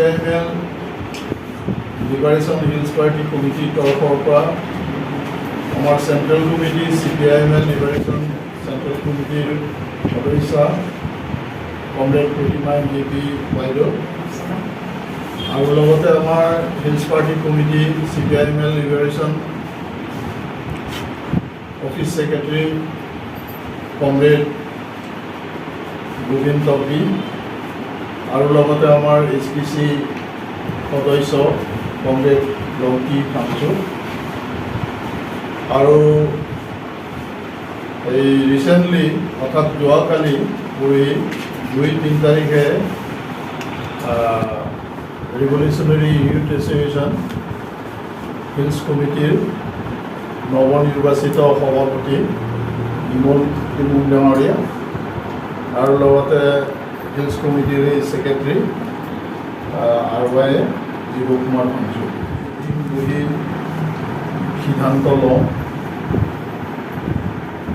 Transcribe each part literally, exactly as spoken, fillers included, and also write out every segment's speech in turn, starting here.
I M L liberation hills party কমিটিৰ তৰফৰ পৰা আমাৰ central committee, C P I M L liberation central কমিটিৰ সদস্য comrade Pratima M G P বাইদেউ আৰু লগতে আমাৰ hills party committee, C P I M L liberation office secretary comrade Gobinda Tokbi আৰু লগতে আমাৰ এইচ পি চি সদস্য কমৰেড লংকি ফাংচু আৰু এই ৰিচেণ্টলি অৰ্থাৎ যোৱাকালি পৰহি দুই তিনি তাৰিখে ৰিভলিউচনেৰী ইউথ এছ'চিয়েশ্যন হিলছ কমিটিৰ নৱনিৰ্বাচিত সভাপতি বিমল টিমুং ডাঙৰীয়া আৰু লগতে হিলছ কমিটিৰ ছেক্ৰেটাৰী আৰ ৱাই জীৱ কুমাৰ ফাংচু বহি সিদ্ধান্ত লওঁ,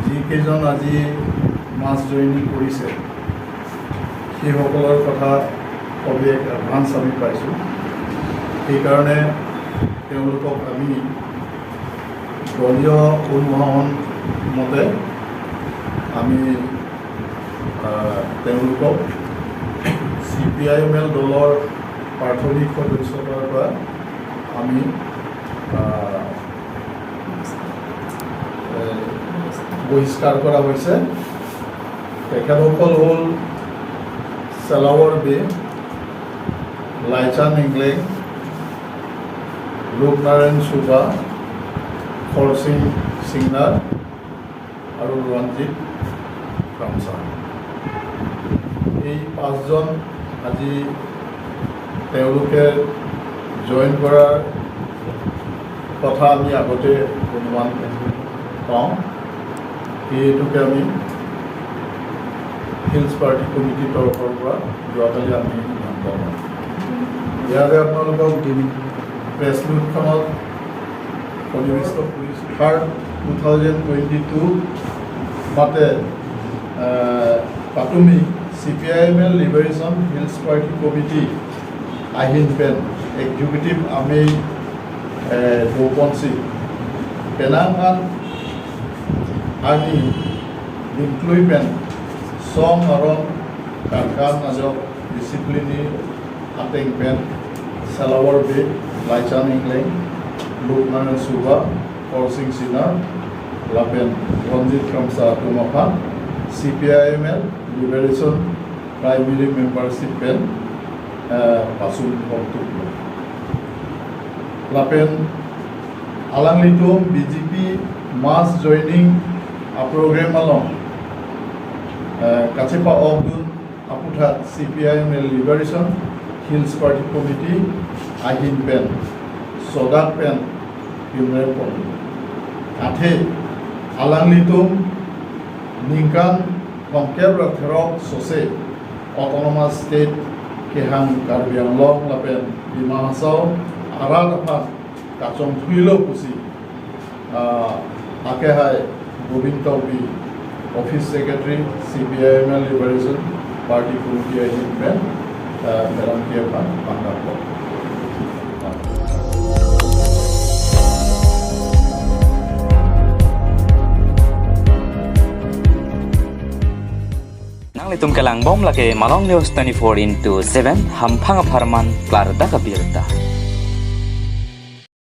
যিকেইজন আজি মাছ জইনিং কৰিছে সেইসকলৰ কথা সবিশেষ এডভান্স আমি পাইছোঁ। সেইকাৰণে তেওঁলোকক আমি দলীয় অনুশাসন মতে আমি আহ, তেওঁলোকক C P I M L দলৰ প্ৰাথমিক সদস্যতাৰ পৰা আমি আহ, এ, বহিষ্কাৰ কৰা হৈছে। তেখেতসকল হ'ল চেলাৱৰ বে, লাইচান ইংলেং, লোকনাৰায়ণ চুবা, খৰচিং চিংনাৰ আৰু ৰঞ্জিত খামছা। এই পাঁচজন আজি তেওঁলোকে জইন কৰাৰ কথা আমি আগতে অনুমান পাওঁ। সেইটোকে আমি হিলছ পাৰ্টি কমিটিৰ তৰফৰ পৰা যোৱাকালি আমি সিদ্ধান্ত লওঁ। ইয়াৰে আপোনালোকক প্ৰেছ মিটখনত সন্নিৱিষ্ট কৰিছোঁ। Third two thousand twenty two মাতে আহ, patumi C P I M L liberation hills party committee ahin pen executive amei eh, doponsi penang an arni include pen song aron karkan ajok discipline ateng pen Salawar Bey, Laichan Engleng, Lukman Suba, Korsing Sinar, lapen Ranjit Kramsa atum aphan C P I M L Liberation Primary Membership pen eh, pasung pontuklo. Lapen alanglitum B J P mass joining a program along eh, kachepa-okdun aphuthak C P I M L Liberation Hills Party Committee ahin pen sodak pen pinre pon. Athe alanglitum ningkan thomkep ra therok sose Autonomous State kehang Karbi Anglong lapen Dima Hasao arat aphan kachongthuilo pusi ah, akehai Govind Tokbi, Office Secretary, C P I M L Liberation Party Committee ahin pen, ah, pherangke aphan pangdaklo. Nanglitum kelangbom lake Malong News twenty-four into seven, hamphang apharman klardak abirta.